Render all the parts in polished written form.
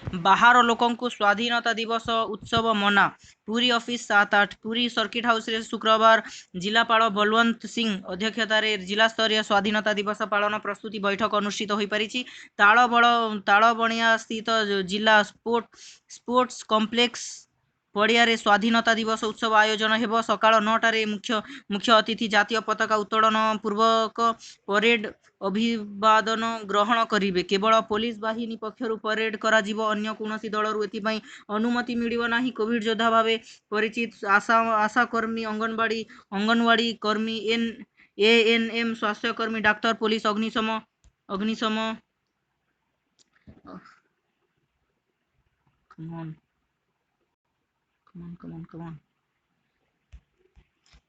ବାହାର ଲୋକଙ୍କୁ ସ୍ୱାଧୀନତା ଦିବସ ଉତ୍ସବ ମନା। ପୁରୀ ଅଫିସ 7 8। ପୁରୀ ସର୍କିଟ ହାଉସରେ ଶୁକ୍ରବାର ଜିଲ୍ଲାପାଳ ବଲୱନ୍ତ ସିଂ ଅଧ୍ୟକ୍ଷତାରେ ଜିଲ୍ଲାସ୍ତରୀୟ ସ୍ୱାଧୀନତା ଦିବସ ପାଳନ ପ୍ରସ୍ତୁତି ବୈଠକ ଅନୁଷ୍ଠିତ ହୋଇପାରିଛି। ତାଳବଣିଆ ସ୍ଥିତ ଜିଲ୍ଲା ସ୍ପୋର୍ଟସ କମ୍ପ୍ଲେକ୍ସ ପଡ଼ିଆରେ ସ୍ୱାଧୀନତା ଦିବସ ଉତ୍ସବ ଆୟୋଜନ ହେବ। ସକାଳ 9ଟାରେ ମୁଖ୍ୟ ଅତିଥି ଜାତୀୟ ପତାକା ଉତ୍ତୋଳନ ପୂର୍ବକ ପରେଡ ଅଭିବାଦନ ଗ୍ରହଣ କରିବେ। କେବଳ ପୋଲିସ ବାହିନୀ ପକ୍ଷରୁ ପରେଡ କରାଯିବ। ଅନ୍ୟ କୌଣସି ଦଳରୁ ଏଥିପାଇଁ ଅନୁମତି ମିଳିବ ନାହିଁ। କୋଭିଡ ଯୋଦ୍ଧା ଭାବେ ପରିଚିତ ଆଶାକର୍ମୀ, ଅଙ୍ଗନବାଡି କର୍ମୀ, ଏଏନଏମ, ସ୍ୱାସ୍ଥ୍ୟକର୍ମୀ, ଡାକ୍ତର, ପୋଲିସ, ଅଗ୍ନିଶମ ଅଗ୍ନିଶମ Come on, come on, come on, come on.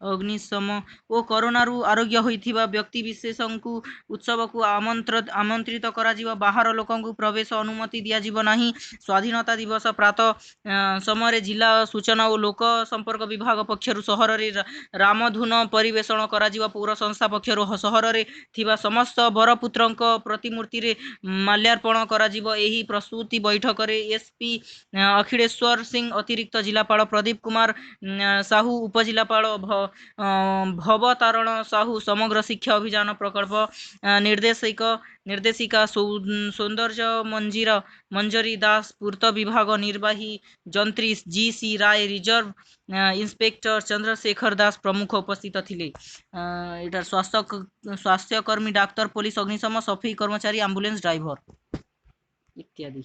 ଅଗ୍ନିଶମ ଓ କରୋନାରୁ ଆରୋଗ୍ୟ ହୋଇଥିବା ବ୍ୟକ୍ତିବିଶେଷଙ୍କୁ ଉତ୍ସବକୁ ଆମନ୍ତ୍ରିତ କରାଯିବ। ବାହାର ଲୋକଙ୍କୁ ପ୍ରବେଶ ଅନୁମତି ଦିଆଯିବ ନାହିଁ। ସ୍ୱାଧୀନତା ଦିବସ ପ୍ରାତଃ ସମୟରେ ଜିଲ୍ଲା ସୂଚନା ଓ ଲୋକ ସମ୍ପର୍କ ବିଭାଗ ପକ୍ଷରୁ ସହରରେ ରାମଧୁନ ପରିବେଷଣ କରାଯିବ। ପୌର ସଂସ୍ଥା ପକ୍ଷରୁ ସହରରେ ଥିବା ସମସ୍ତ ବରପୁତ୍ରଙ୍କ ପ୍ରତିମୂର୍ତ୍ତିରେ ମାଲ୍ୟାର୍ପଣ କରାଯିବ। ଏହି ପ୍ରସ୍ତୁତି ବୈଠକରେ ଏସପି ଅଖିଳେଶ୍ୱର ସିଂ, ଅତିରିକ୍ତ ଜିଲ୍ଲାପାଳ ପ୍ରଦୀପ କୁମାର ସାହୁ, ଉପଜିଲ୍ଲାପାଳ ଭବତାରଣ ସାହୁ, ସମଗ୍ର ଶିକ୍ଷା ଅଭିଯାନ ପ୍ରକଳ୍ପ ନିର୍ଦ୍ଦେଶିକା ସୌନ୍ଦର୍ଯ୍ୟ ମଞ୍ଜରୀ ଦାସ, ପୂର୍ତ୍ତ ବିଭାଗ ନିର୍ବାହୀ ଯନ୍ତ୍ରୀ ଜି ସି ରାୟ, ରିଜର୍ଭ ଇନ୍ସପେକ୍ଟର ଚନ୍ଦ୍ରଶେଖର ଦାସ ପ୍ରମୁଖ ଉପସ୍ଥିତ ଥିଲେ। ଏଇଟା ସ୍ୱାସ୍ଥ୍ୟକର୍ମୀ, ଡାକ୍ତର, ପୋଲିସ, ଅଗ୍ନିଶମ, ସଫେଇ କର୍ମଚାରୀ, ଆମ୍ବୁଲାନ୍ସ ଡ୍ରାଇଭର ଇତ୍ୟାଦି।